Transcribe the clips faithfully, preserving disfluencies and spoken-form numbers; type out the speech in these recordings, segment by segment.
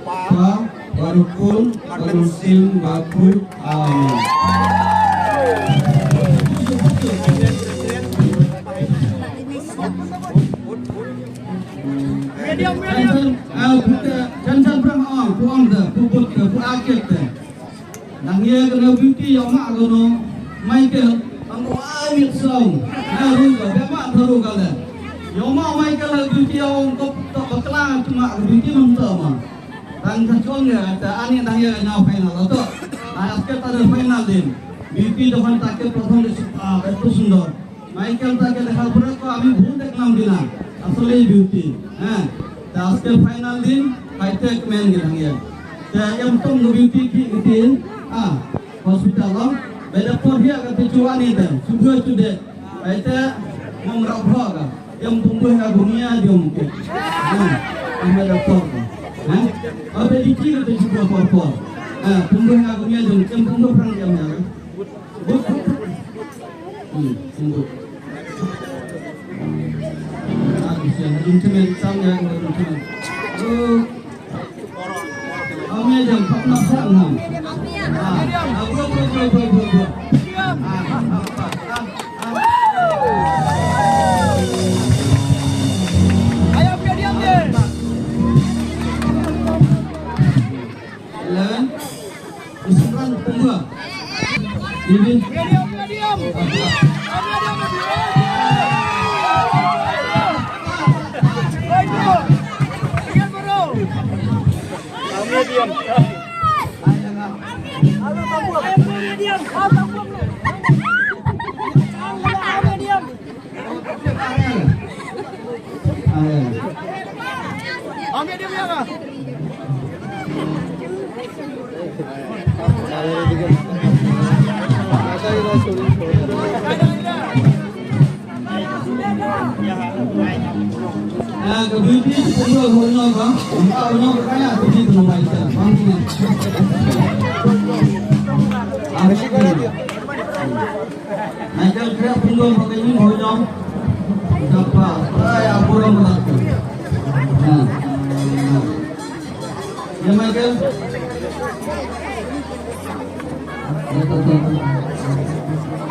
Kpa, bad u Khun, bad u Mynsiem Bakhuid. Amen. Jan jan, ah, jan jan prang, ah, phu ong te, phu bud te, phu akit te. Nang ïa kane beauty ïa u ma kano Michael, ang ko ai mit song. Na ru ka, ba ma tharu ka le. Ïa u ma Michael ha beauty ïa u ko to bakla cuma beauty mynta ma. Tang ka chong ïa ta ani nang ïa na final to. Na aske ta da final din. Beauty da hon ta ke prothom de sup, ah, eto sundor. Michael ta ke da hal berat ko ami bun dek nam dina. Asli beauty. Ha. Ta aske final din, hai tek men ge dang ïa. Ta em tong ge beauty ki ki tin. Ah. Hospital ong, ba da por hiar kata chuwa ni te, chuwa chude. Ba ite, mong rap ho ka. Em tumbuh ka dunia dia mungkin. Ha, ame da por ka. Ha? Abe di chi kata chuwa por por. Ha, tumbuh ka dunia dia mungkin, tumbuh perang dia mungkin. But, but, but. Hmm, tumbuh. Ah, kesian. Dum cemen, sam ya, dum cemen. Oh. Eleven. Usiran pembuat. Ibin. Michael, kaya punggung pakai ni honyong. Siapa? Ay, apa orang melakon? Nah. Ya, Michael.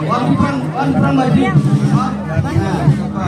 Wan perang, wan perang baju. Nah, siapa?